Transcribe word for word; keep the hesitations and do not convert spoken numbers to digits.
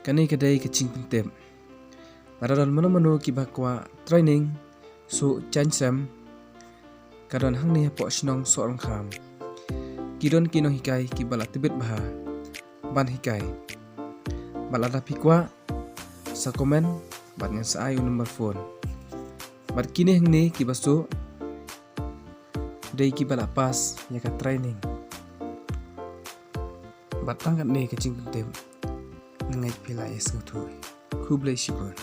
Kane ka dei ka jingpyntip. Lada don mano mano kiba kwah training suh jaiñ sem, ka don hangne hapoh shnong Sohryngkham. Ki don ki nonghikai kiba la tbit bha ban hikai. Bad lada phi kwah, sa comment bad ngan sa ai u number phone. Bad kine hangne kiba suh dei kiba la pass ïa ka training. Bad tang katne ka jingpyntip. Nga ngeit phi la ïa sngewthuh. Khublei shibun.